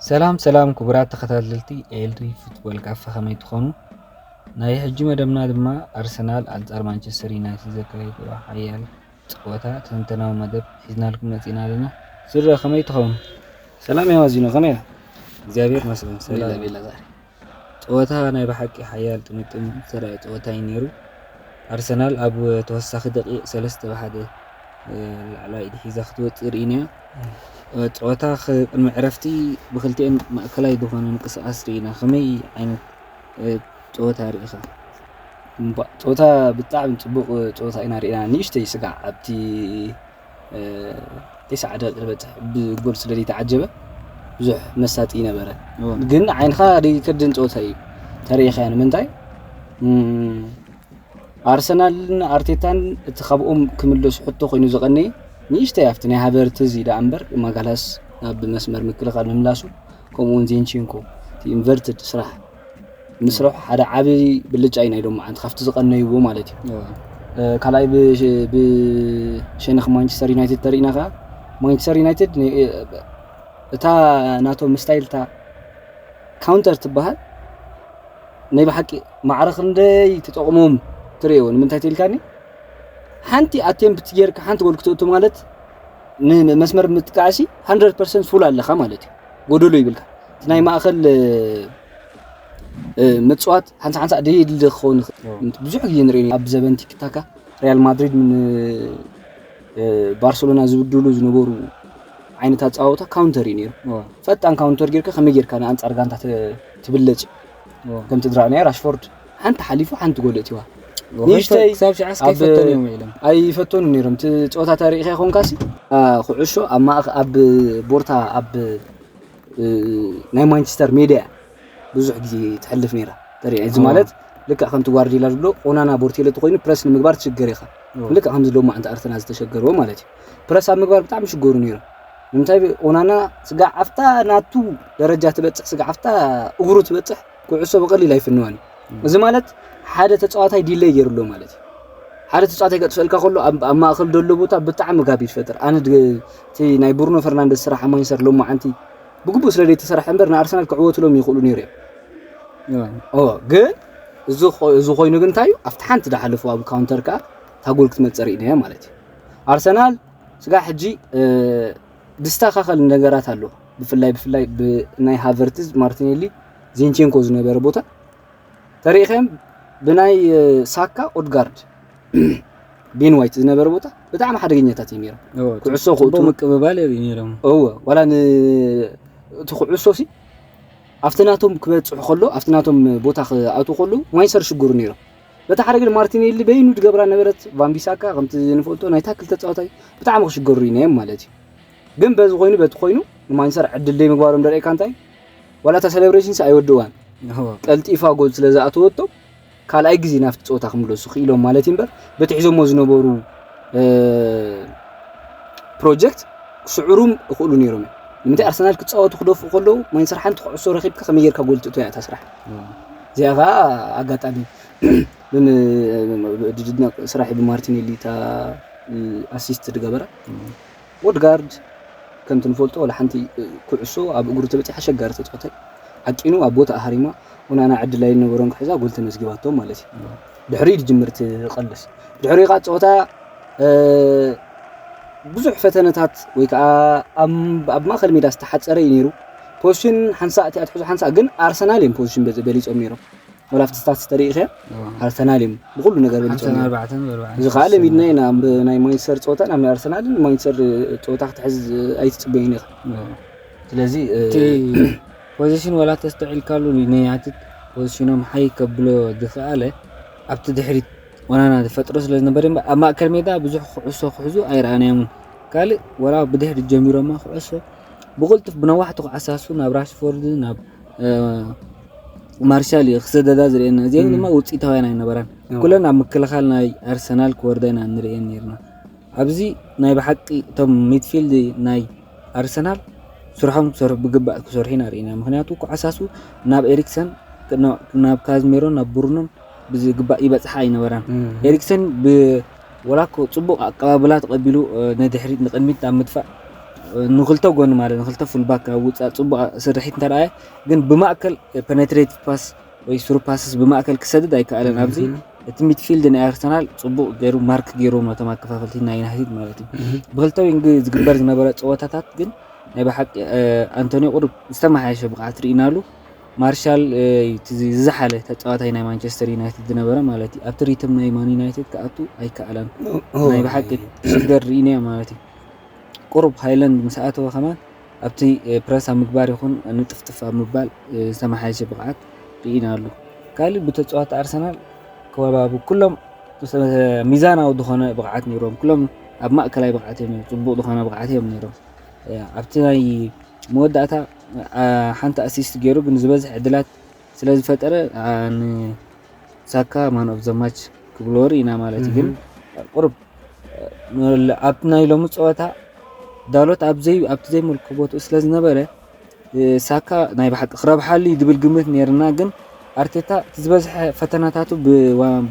ሰላም ሰላም ክቡራት ተኸታተልቲ ኤልሪ ፉትቦል ካፈ፣ ከመይ ትኾኑ? ናይ ሕጂ መደብና ድማ ኣርሰናል ኣንጻር ማንቸስተር ዩናይትድ ዘካየድዎ ሓያል ጸወታ ትንተናዊ መደብ ሒዝናልኩም መጺና ኣለና። ስረ ከመይ ትኸውን? ሰላም ያዋዚኖ፣ ከመይ እያ? እግዚኣብሔር ይመስገን፣ ሰላም። ቤላ፣ ቤላ ዛሬ። ጸወታ ናይ ብሓቂ ሓያል ጥምጥም ዝተረኣየ ጸወታ እዩ ነይሩ። ኣርሰናል ኣብ ተወሳኺ ደቂቕ ሰለስተ ብ ሓደ ላዕለዋይ ኢድ ሒዛ ክትወጽእ ርኢናያ። ጸወታ ክ-፣ ቅድሚ ዕረፍቲ ብክልቲኤን ማእከላይ ዝኾነ ምንቅስቓስ ርኢና። ከመይ ዓይነት ጸወታ ርኢኻ? እምባ-፣ ጸወታ ብጣዕሚ ጽቡቕ ጸወታ ኢና ርኢና። ንእሽተይ ስጋዕ ኣብቲ እ፣ ተስዓ ደቂቕ ዝበጽሕ ብጎል ስለ ዘይተዓጀበ ብዙሕ መሳጢ ነበረ። እወ። ግን ዓይንኻ ዘይከድን ጸወታ እዩ ተርእኻ። ንምንታይ? እም፣ ኣርሰናልን ኣርቴታን እቲ ካብኦም ክምለሱ ሕቶ ኮይኑ ዝቐነየ ንእሽተይ ኣብቲ ናይ ሃቨርትዝ እዩ ደኣ እምበር፣ ማጋላስ ናብ መስመር ምክልኻል ምምላሱ፣ ከምኡውን ዜንቼንኮ እቲ ኢንቨርትድ ስራሕ ምስርሑ ሓደ ዓቢ ብልጫ እዩ ናይ ሎማዓንቲ ካብቲ ዝቐነይዎ ማለት እዩ። እወ። እ፣ ካልኣይ ብ-፣ ብሸነኽ ማንቸስተር ዩናይትድ ተሪእና ከኣ፣ ማንቸስተር ዩናይትድ ን-፣ እታ ናቶም ስታይል እታ ካውንተር ትበሃል ናይ ብሓቂ ማዕረ ክንደይ ተጠቕሞም ትርእይዎ። ንምንታይ ትልካኒ? ሓንቲ ኣቴምፕት ጌርካ ሓንቲ ጎል ክትእቱ ማለት ንመስመር ምጥቃዕሲ ሃንድረድ ፐርሰንት ፉል ኣለኻ ማለት እዩ። ጎደሎ ይብልካ። እቲ ናይ ማእከል፣ እ፣ እ፣ ምጽዋት ሓንሳ ሓንሳ ደየድሊ ክኸውን ይኽእል። እዎ። ብዙሕ ግዜ ንርኢ ኣብ ዘበን ቲኪታካ ሪያል ማድሪድ ምን፣ እ፣ ባርሰሎና ዝብድሉ ዝነበሩ ዓይነት ኣጻዋውታ ካውንተር እዩ ነይሩ። እዎ። ፈጣን ካውንተር ጌርካ ከመይ ጌርካ ንኣንጻር ጋንታ ተ-፣ ትብለጽ? እዎ። ከምቲ ዝረኣናዮ ራሽፎርድ ሓንቲ ሓሊፉ ሓንቲ ጎል እቲዋ። እዎ፣ ንእሽተይ ክሳብ ሽዓስ ኣብ ከይፈተኑ እዮም ውዒሎም። ኣይፈተኑ ነይሮም። እቲ ጸወታ ተሪእኻ ይኾንካሲ፣ ኣ፣ ኩዕሾ ኣብ ማእኸ-፣ ኣብ ቦርታ ኣብ፣ እ፣ ናይ ማንቸስተር ሜዳ እያ ብዙሕ ግዜ ትሕልፍ ነይራ። ተሪእያ። እዚ እዎ። ማለት ልክዕ ከምቲ ጓርዲዮላ ዝብሎ ኦናና ቦርቴሎ ተኾይኑ ፕረስ ንምግባር ትሽገር ኢኻ። እዎ። ልክዕ ከምዚ ሎማዓንቲ ኣርሰናል ዝተሸገርዎ ማለት እዩ። ፕረስ ኣብ ምግባር ብጣዕሚ ይሽገሩ ነይሮም። ንምንታይ ኦናና ስጋዕ ኣብታ ናቱ ደረጃ ትበጽሕ፣ ስጋዕ ኣብታ እግሩ ትበጽሕ ኩዕሶ ብቐሊል ኣይፍንዋን እዩ። እም። እዚ ማለት ሓደ ተጻዋታይ ዲለይ ገይሩ ኣሎ ማለት እዩ። ሓደ ተጻዋታይ ከጥፍአልካ ከሎ ኣብ፣ ኣብ ማእከል ዘሎ ቦታ ብጣዕሚ ጋብ ይፈጥር። ኣነ ድ-፣ እቲ ናይ ብሩኖ ፈርናንደስ ስራሕ ኣብ ማንቸስተር ሎማዓንቲ ብግቡእ ስለ ዘይተሰርሐ እምበር ንኣርሰናል ክዕወትሎም ይኽእሉ ነይሩ እዮም። እዋ። ኦ፣ ግን እዚ ኾ-፣ እዚ ኮይኑ ግን እንታይ እዩ? ኣብቲ ሓንቲ ዝሓለፉ ኣብ ካውንተር ከኣ እታ ጎል ክትመጽእ ርኢናያ ማለት እዩ። ኣርሰናል ስጋዕ ሕጂ፣ እ፣ ዝስተኻኸል ነገራት ኣሎ። ብፍላይ፣ ብፍላይ ብናይ ሃቨርትዝ፣ ማርቲኔሊ፣ ዚንቼንኮ ዝነበረ ቦታ ተሪእኸም ብናይ፣ እ፣ ሳካ፣ ኦድጋርድ፣ ቤን ዋይት ዝነበረ ቦታ ብጣዕሚ ሓደገኛታት እዮም ነይሮም። እዎ፣ ኩዕሶ ጽቡቅ ክእቱ ምቅብባል የርኢ ነይሮም። እዎ፣ ዋላ ን-፣ እቲ ኩዕሶ ሲ ኣብቲ ናቶም ክበጽሑ ከሎ፣ ኣብቲ ናቶም ቦታ ክኣትዉ ከሎ ማንቸስተር ሽግሩ ነይሮም። በቲ ሓደ ግን ማርቲኔሊ በይኑ ዝገብራ ነበረት። ቫን ቢሳካ ከምቲ ንፈልጦ ናይ ታክል ተጻዋታይ ብጣዕሚ ክሽገሩ ኢና እዮም ማለት እዩ። ግን በዚ ኮይኑ በቲ ኮይኑ ንማንቸስተር ዕድል ደይ ምግባሮም ደርእካ እንታይ ዋላ እታ ሴሌብሬሽንስ ኣይወድእዋን። እዎ። ቀልጢፋ ጎል ስለ ዝኣተወቶም ካልኣይ ግዜ ናብቲ ጸወታ ክምለሱ ክኢሎም ማለት እዩ እምበር በቲ ሒዞሞ ዝነበሩ፣ እ፣ ፕሮጀክት ክስዕሩም ይኽእሉ ነይሮም እዮም። ንምንታይ ኣርሰናል ክጻወቱ ክደፍኡ ከለዉ ማንቸስተር ሓንቲ ኩዕሶ ረኺብካ ከመይ ጌርካ ጎል ትእትዋ እያ እታ ስራሕ። እዎ። እዚኣ ኸኣ ኣጋጣሚ ብም-፣ ድድነቕ ስራሕ እዩ ብማርቲኔሊ እታ፣ እ፣ ኣሲስት ዝገበራ። እዎ። ኦድጋርድ ከምቲ ንፈልጦ ዋላ ሓንቲ ኩዕሶ ኣብ እግሩ ተበጺሓ ኣሸጋሪ ተጻዋታይ ዓቂኑ ኣብ ቦታ ኣህሪማ ኦናና ዕድል ኣይነበሮን ክሕዛ ጎል ተመዝጊባቶ ማለት እዩ። ድሕሪ ድጅምር ትቐልስ ድሕሪ ቃ ጸወታ፣ እ፣ ብዙሕ ፈተነታት ወይ ከዓ ኣብ፣ ኣብ ማእከል ሜዳ ዝተሓጸረ እዩ ነይሩ። ፖዚሽን ሓንሳእ እቲኣ ትሕዞ ሓንሳእ ግን ኣርሰናል እዮም ፖዚሽን በ-፣ በሊጾም ነይሮም። ወላ ኣብቲ ስታትስ ተሪኢኸ እዎ። ኣርሰናል እዮም ብኹሉ ነገር በሊጾም ሓምሳን ነይሮም። ኣርባዕተን ኣርባዓን እዚ ከዓ ለሚድና ኢና ብ-፣ ናይ ማንቸስተር ጸወታ ናብ ናይ ኣርሰናልን ማንቸስተር ጸወታ ክትሕዝ ኣይትጽበይን ኢኻ። እዎ። ስለዚ፣ እ፣ እቲ ፖዚሽን ወላ ተስተውዒልካሉ ንያትት ፖዚሽኖም ሓይ ከብሎ ዝኸኣለ ኣብቲ ድሕሪት ኦናና ዝፈጥሮ ስለ ዝነበረ እምበር ኣብ ማእከል ሜዳ ብዙሕ ኩዕሶ ክሕዙ ኣይረኣናዮምን። ካልእ ወላ ብድሕሪት ጀሚሮማ ኩዕሶ ብቕልጡፍ ብነዋሕቲ ክዓሳሱ ናብ ራሽፎርድ ናብ፣ እ፣ ማርሻል እዩ ክሰደዳ ዝርእየና። እዚአን እም። ድማ ውጽኢታውያን ኣይነበራን። እዎ። ኩለን ኣብ ምክልኻል ናይ ኣርሰናል ክወርዳ ኢና ንርእየን ነይርና። ኣብዚ ናይ ብሓቂ እቶም ሚድፊልድ ናይ ኣርሰናል ስርሖም ክሰርሑ፣ ብግባእ ክሰርሑ ኢና ርኢና። ምኽንያቱ ክዓሳሱ ናብ ኤሪክሰን፣ ናብ፣ ናብ ካዝሜሮን፣ ናብ ብሩኖን ብዝግባእ ይበጽሓ ኣይነበራን። እም። ኤሪክሰን ብ-፣ ወላ እኮ ጽቡቕ ኣቀባብላ ተቐቢሉ፣ እ፣ ንድሕሪት ንቕድሚት ኣብ ምድፋእ ንክልተ ጎኒ ማለት ንክልተ ፉልባክ ኣብ ውፃእ ፅቡቅ ስርሒት እንተረኣየ፣ ግን ብማእከል ፐነትሬቲቭ ፓስ ወይ ስሩ ፓስስ ብማእከል ክሰድድ ኣይከኣለን። ኣብዚ እቲ ሚድፊልድ ናይ ኣርሰናል ፅቡቅ ገይሩ ማርክ ገይሩ ነቶም ኣከፋፈልቲ ናይ ዩናይትድ ማለት እዩ። ብክልተ ዊንግ ዝግበር ዝነበረ ፀወታታት ግን ናይ ብሓቂ ኣንቶኒዮ ቁሩብ ዝተመሓየሸ ብቕዓት ርኢናሉ። ማርሻል እቲ ዝሓለ ተፃዋታይ ናይ ማንቸስተር ዩናይትድ ዝነበረ ማለት እዩ። ኣብቲ ሪትም ናይ ማን ዩናይትድ ክኣቱ ኣይከኣለን። ናይ ብሓቂ ሽግር ርኢናዮ ማለት እዩ። ቁሩብ ሃይላንድ ምስ ኣተወ ከማን ኣብቲ ፕረስ ኣብ ምግባር ይኹን ንጥፍጥፍ ኣብ ምባል ዝተመሓየሸ ብቕዓት ርኢናሉ። ካልእ ብተፃዋቲ ኣርሰናል ከባቢ ኩሎም ሚዛናዊ ዝኾነ ብቕዓት ነይሮም። ኩሎም ኣብ ማእከላይ ብቕዓት እዮም፣ ፅቡቅ ዝኾነ ብቕዓት እዮም ነይሮም። ኣብቲ ናይ መወዳእታ ሓንቲ ኣሲስት ገይሩ ግን ዝበዝሕ ዕድላት ስለ ዝፈጠረ ንሳካ ማን ኦፍ ዘ ማች ክብሎ ርኢና ማለት እዩ። ግን ቁሩብ ኣብቲ ናይ ሎሚ ፀወታ ዳሎት ኣብቲ ዘይመልኩ ቦትኡ ስለ ዝነበረ ሳካ ናይ ብሓቂ ክረብሓሉ እዩ ዝብል ግምት ነይርና። ግን ኣርቴታ እቲ ዝበዝሐ ፈተናታቱ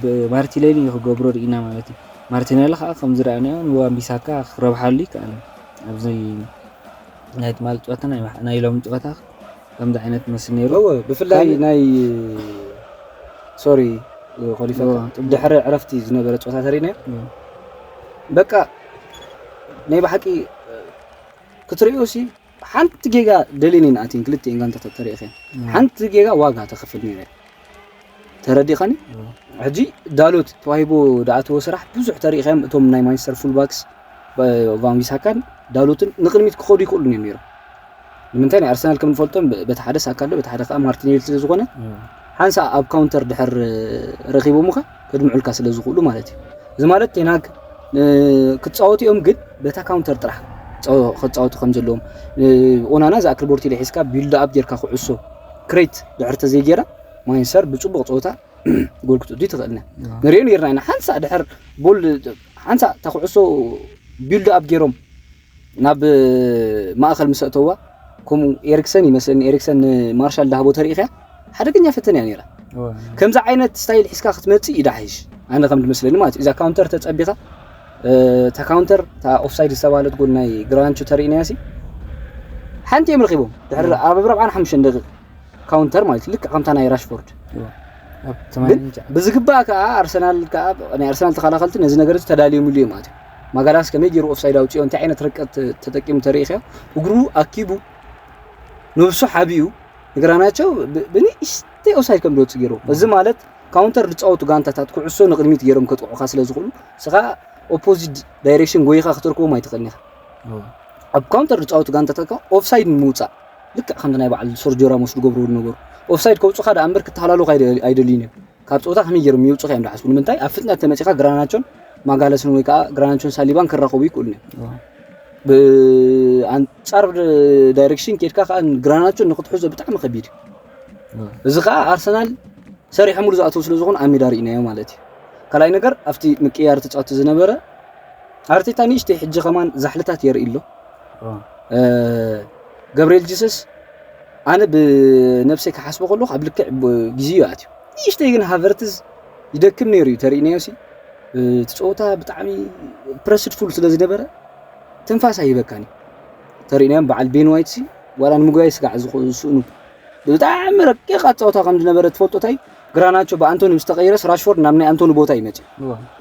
ብማርቲኔሊ ክገብሮ ርኢና ማለት እዩ። ማርቲኔሊ ከዓ ከም ዝረኣናዮ ንዋንቢሳካ ክረብሓሉ ይከኣል ኣብዚ ናይ ትማሊ ፀወታ ናይ ሎሚ ፀወታ ከምዚ ዓይነት መስል ነይሩ። ብፍላይ ናይ ሶሪ ኮሊፈ ድሕሪ ዕረፍቲ ዝነበረ ፀወታ ተሪእናዮ። በቃ ናይ ብሓቂ ክትሪኦ ሲ ሓንቲ ጌጋ ደሊኒ ንኣቲን ክልቲኤን ጋንታታት ተሪእኸ ሓንቲ ጌጋ ዋጋ ተኸፍል ነይረ። ተረዲኻኒ? ሕጂ ዳሎት ተዋሂቦ ድኣተወ ስራሕ ብዙሕ ተሪእኸም እቶም ናይ ማንቸስተር ፉልባክስ ቫንቢሳካን ዳሎትን ንቕድሚት ክኸዱ ይኽእሉ እዮም ነይሮም። ንምንታይ ናይ ኣርሰናል ከም ንፈልጦም በቲ ሓደ ሳካ ኣሎ በቲ ሓደ ከዓ ማርቲኔሊ ስለ ዝኾነ ሓንሳ ኣብ ካውንተር ድሕር ረኺቦምኻ ከድምዑልካ ስለ ዝኽእሉ ማለት እዩ። እዚ ማለት ቴናግ ክፃወቱ እዮም ግን በታ ካውንተር ጥራሕ ክፃወቱ ከም ዘለዎም ኦናና ዝኣክል ቦርቲለ ሒዝካ ቢልድ ኣፕ ጌርካ ኩዕሶ ክሬት ድሕር ተዘይጌራ ማንቸስተር ብፅቡቅ ፀወታ ጎል ክትእቱ ትኽእልና ንሪኦ ነርና ኢና ሓንሳ ድሕር ቦል ሓንሳ እታ ኩዕሶ ቢልድ ኣፕ ገይሮም ናብ ማእኸል ምስ ኣእተዋ ከምኡ ኤሪክሰን ይመስለኒ ኤሪክሰን ማርሻል ዳህቦ ተሪኢኻ ሓደገኛ ፈተን እያ ነይራ። ከምዚ ዓይነት ስታይል ሒዝካ ክትመፅእ ይዳሓይሽ ኣነ ከም ዝመስለኒ ማለት እዩ። እዛ ካውንተር ተፀቢኻ እታ ካውንተር እታ ኦፍሳይድ ዝተባህለት ጎል ናይ ግራንቾ ተሪእናያ ሲ ሓንቲ እዮም ረኺቦም ድሕሪ ኣብ ረብዓን ሓሙሽተን ደቂቕ ካውንተር ማለት ልክዕ ከምታ ናይ ራሽፎርድ ብዝግባእ ከዓ ኣርሰናል ከዓ ናይ ኣርሰናል ተኸላኸልቲ ነዚ ነገር እዚ ተዳልዮምሉ እዮም ማለት እዩ። ማጋላስ ከመይ ገይሩ ኦፍሳይድ ኣውፅኦ እንታይ ዓይነት ርቀት ተጠቂሙ ተሪኢኸ እግሩ ኣኪቡ ነብሱ ሓቢኡ ንግራናቸው ብንእሽተይ ኦፍሳይድ ከም ዝወፅእ ገይሩ እዚ ማለት ካውንተር ዝፃወቱ ጋንታታት ኩዕሶ ንቅድሚት ገይሮም ከጥቅዑካ ስለ ዝኽእሉ ስኻ ኦፖዚት ዳይሬክሽን ጎይኻ ክትርከቦም ኣይትኽእልን ኢኻ። ኣብ ካውንተር ዝፃወቱ ጋንታታት ከዓ ኦፍሳይድ ንምውፃእ ልክዕ ከምቲ ናይ በዓል ሰርጆ ራሞስ ዝገብርዎ ዝነበሩ ኦፍሳይድ ከውፁኻ ደኣ እምበር ክተሃላሉኻ ኣይደልዩን እዮም። ካብ ፀወታ ከመይ ገይሮም የውፁኻ እዮም ዝሓስቡ። ንምንታይ ኣብ ፍጥነት ተመፂኻ ግራናቾን ማጋለስን ወይ ከዓ ግራናቾን ሳሊባን ክራኸቡ ይክእሉን እዮም። ብኣንፃር ዳይሬክሽን ኬድካ ከዓ ግራናቾን ንክትሕዞ ብጣዕሚ ከቢድ እዩ። እዚ ከዓ ኣርሰናል ሰሪሖምሉ ዝኣተው ስለ ዝኾኑ ኣብ ሜዳ ርኢናዮ ማለት እዩ። ካልኣይ ነገር ኣብቲ ምቅያር ተፃወቲ ዝነበረ ኣርቴታ ንእሽተይ ሕጂ ከማን ዛሕልታት የርኢ ኣሎ። ገብርኤል ጂሰስ ኣነ ብነብሰይ ክሓስቦ ከለኹ ኣብ ልክዕ ግዜ እዩ ኣትዩ። ንእሽተይ ግን ሃቨርትዝ ይደክም ነይሩ እዩ ተርእናዮ ሲ እቲ ፀወታ ብጣዕሚ ፕረስድ ፉል ስለ ዝነበረ ትንፋስ ኣይበካን እዩ። ተርእናዮም በዓል ቤን ዋይት ሲ ዋላ ንምጉያይ ስጋዕ ዝስእኑ ብጣዕሚ ረቂቕ ኣፃወታ ከም ዝነበረ ትፈልጦ ታይ ግራናቾ ብኣንቶኒ ምስ ተቐይረስ ራሽፎርድ ናብ ናይ ኣንቶኒ ቦታ ይመፅእ።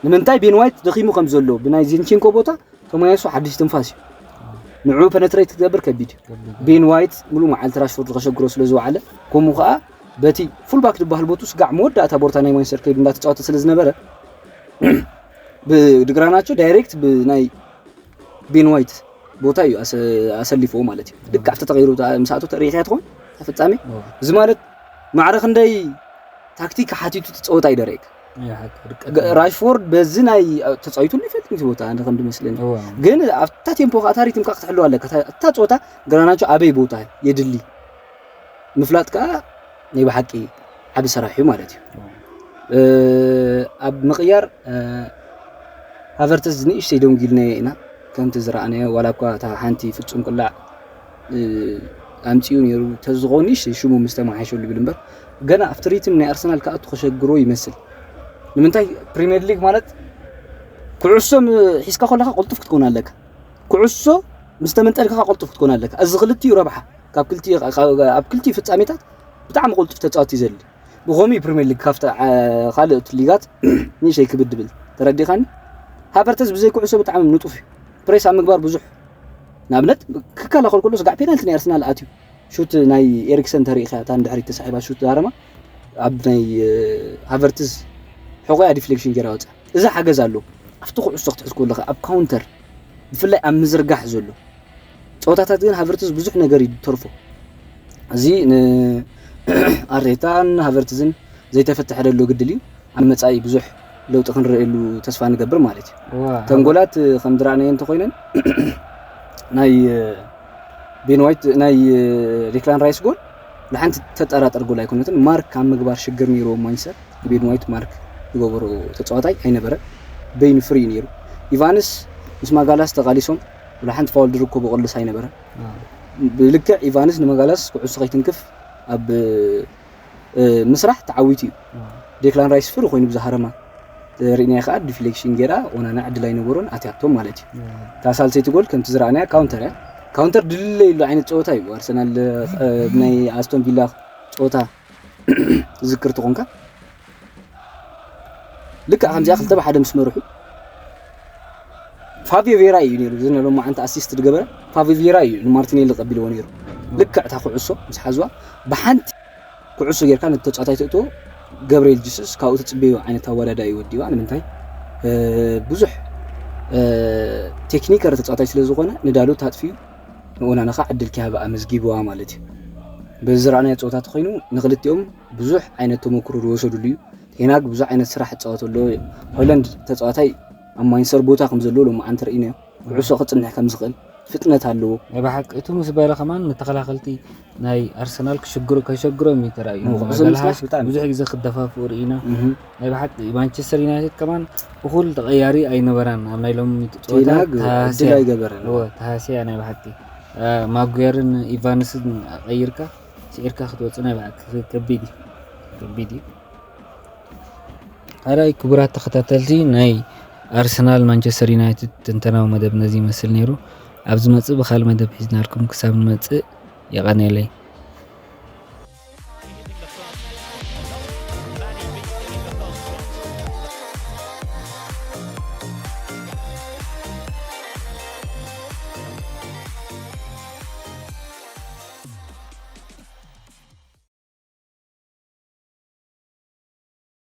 ንምንታይ ቤን ዋይት ደኺሙ ከም ዘሎ ብናይ ዚንቼንኮ ቦታ ተመያይሱ ሓድሽ ትንፋስ እዩ። ንዕኡ ፐነትሬት ክትገብር ከቢድ እዩ። ቤን ዋይት ሙሉእ መዓልቲ ራሽፎርድ ከሸግሮ ስለ ዝወዓለ ከምኡ ከዓ በቲ ፉልባክ ዝበሃል ቦቱ ስጋዕ መወዳእታ ቦርታ ናይ ማንቸስተር ከይዱ እንዳተፃወተ ስለ ዝነበረ ብድግራናቸው ዳይሬክት ብናይ ቤን ዋይት ቦታ እዩ ኣሰሊፍዎ ማለት እዩ። ልክዕ ኣብቲ ተቐይሩ ምስኣቶ ተርእታ ትኾን ተፈጻሚ እዚ ማለት ማዕረ ክንደይ ታክቲክ ሓቲቱ ትፀወት ኣይደረየክ ራሽፎርድ በዚ ናይ ተፃዊቱ ይፈልጥ ንቲ ቦታ ኣነ ከም ድመስለኒ ግን ኣብታ ቴምፖ ከዓ ታሪትም ከዓ ክትሕልዋ ኣለካ እታ ፀወታ ግራናቸው ኣበይ ቦታ የድሊ ምፍላጥ ከዓ ናይ ብሓቂ ዓቢ ስራሕ እዩ ማለት እዩ። ኣብ ምቕያር ሃቨርተስ ንእሽተይ ደንጊልና ኢና ከምቲ ዝረኣናዮ ዋላ እኳ እታ ሓንቲ ፍጹም ቅላዕ ኣምጺኡ ነይሩ ተዝኾን ንእሽተይ ሽሙ ምስ ተመሓሸሉ ይብል እምበር ገና ኣብቲ ሪትም ናይ ኣርሰናል ክኣቱ ከሸግሮ ይመስል። ንምንታይ ፕሪምየር ሊግ ማለት ኩዕሶ ሒዝካ ከለካ ቅልጡፍ ክትከውን ኣለካ። ኩዕሶ ምስ ተመንጠልካ ቅልጡፍ ክትኮን ኣለካ። እዚ ክልቲኡ ረብሓ ካብ ክልቲኡ፣ ካብ፣ ኣብ ክልቲኡ ፍጻሜታት ብጣዕሚ ቅልጡፍ ተጻወቲ ዘድሊ። ብኸምኡ ፕሪምየር ሊግ ካብቲ፣ ዓ-፣ ካልኦት ሊጋት ንእሽተይ ክብድ ድብል። ተረዲኻኒ? ሃቨርተዝ ብዘይ ኩዕሶ ብጣዕሚ ንጡፍ እዩ። ፕሬስ ኣብ ምግባር ብዙሕ፣ ንኣብነት ክከላኸል ከሎ ስጋዕ ፔናልቲ ናይ ኣርሰናል ኣትዩ። ሹት ናይ ኤሪክሰን ተሪእኻ እታ ንድሕሪት ተሳሒባ ሹት ዝሃረማ ኣብ ናይ፣ እ፣ ሃቨርትዝ ሕቖያ ዲፍሌክሽን ገይራ ወጻ። እዚ ሓገዝ ኣሎ። ኣብቲ ኩዕሶ ክትሕዝ ከለኻ ኣብ ካውንተር ብፍላይ ኣብ ምዝርጋሕ ዘሎ ጸወታታት ግን ሃቨርትዝ ብዙሕ ነገር እዩ ዝተርፎ። እዚ ንኣርቴታን ሃቨርትዝን ዘይተፈተሐ ደሎ ግድል እዩ። ኣብ መጻኢ ብዙሕ ለውጢ ክንርእየሉ ተስፋ ንገብር ማለት እዩ። እተን ጎላት ከም ዝረኣናዮ እንተኾይነን ናይ ቤን ዋይት፣ ናይ ዴክላን ራይስ ጎል ንሓንቲ ተጠራጠር ጎል ኣይኮነትን። ማርክ ኣብ ምግባር ሽግር ነይርዎ ማንቸስተር። ቤን ዋይት ማርክ ዝገበሮ ተጻዋታይ ኣይነበረ። በይኑ ፍሪ እዩ ነይሩ። ኢቫንስ ምስ ማጋላስ ተቓሊሶም ወላ ሓንቲ ፋውል ድርኮ ብቐልዱስ ኣይነበረ። ብልክዕ ኢቫንስ ንማጋላስ ኩዕሶ ከይትንክፍ ኣብ፣ እ፣ ምስራሕ ተዓዊቱ እዩ። ዴክላን ራይስ ፍሪ ኮይኑ ብዝሃረማ ርኢናዮ ከዓ ዲፍሌክሽን ገይራ ኦናና ዕድል ኣይነበሮን ኣትያቶም ማለት እዩ። እታ ሳልሰይቲ ጎል ከምቲ ዝረኣናያ ካውንተር እያ። ካውንተር ድልለይ ኢሉ ዓይነት ፀወታ እዩ። ኣርሰናል፣ እ፣ ናይ ኣስቶን ቪላ ፀወታ ዝክር ተኾንካ ልክዕ ከምዚኣ ክልተ ብሓደ ምስ መርሑ ፋቪዮ ቬራ እዩ ነይሩ። እዚ ሎማዓንቲ ኣሲስት ዝገበረ ፋቪዮ ቬራ እዩ ንማርቲኔሊ ቀቢልዎ ነይሩ። ልክዕ እታ ኩዕሶ ምስ ሓዝዋ ብሓንቲ ኩዕሶ ጌርካ ነቲ ተጻዋታይ ተእትዎ። ገብርኤል ጅሱስ ካብኡ ትጽበዮ ዓይነት ኣወዳድኣ እዩ ወዲዋ። ንምንታይ? እ፣ ብዙሕ፣ እ፣ ቴክኒከር ተጻዋታይ ስለ ዝኾነ ንዳሎት ኣጥፊኡ ንኦናና ኸኣ ዕድል ኪሃባ ኣመዝጊብዋ ማለት እዩ። በዚ ዝረኣናዮ ጸወታ ተኾይኑ ንኽልቲኦም ብዙሕ ዓይነት ተመክሮ ዝወሰድሉ እዩ። ቴናግ ብዙሕ ዓይነት ስራሕ ይጻወት ኣሎ። ሆይላንድ ተጻዋታይ ኣብ ማንቸስተር ቦታ ከም ዘለዎ ሎማዓንቲ ርኢናዮ። ኩዕሶ ክጽንሕ ከም ዝኽእል ፍጥነት ኣለዎ። ናይ ብሓቂ እቱ ምስ በለ ከማን ንተኸላኸልቲ ናይ ኣርሰናል ክሽግሩ፣ ከሸግሮም እዩ ተራእዩ። እዎ፣ ኩዕሶ ማጋልሃሽ ምስራሕ ብጣዕሚ ብዙሕ ግዜ ክደፋፍኡ ርኢና። እህ። ናይ ብሓቂ ማንቸስተር ዩናይትድ ከማን እኹል ተቐያሪ ኣይነበራን ኣብ ናይ ሎሚ ጸወታ። ቴናግ ተሃስያ። ዕድል ኣይገበረን። እዎ፣ ተሃስያ ናይ ብሓቂ። አ፣ ማጉየርን ኢቫንስን ቀይርካ ስዒርካ ክትወጽእ ናይ ብሓቂ ከቢድ እዩ። ከቢድ እዩ። ሓራይ ክቡራት ተኸታተልቲ ናይ ኣርሰናል ማንቸስተር ዩናይትድ ትንተናዊ መደብ ነዚ ይመስል ነይሩ። ኣብ ዝመጽእ ብኻልእ መደብ ሒዝናልኩም ክሳብ ንመጽእ የቐንየለይ።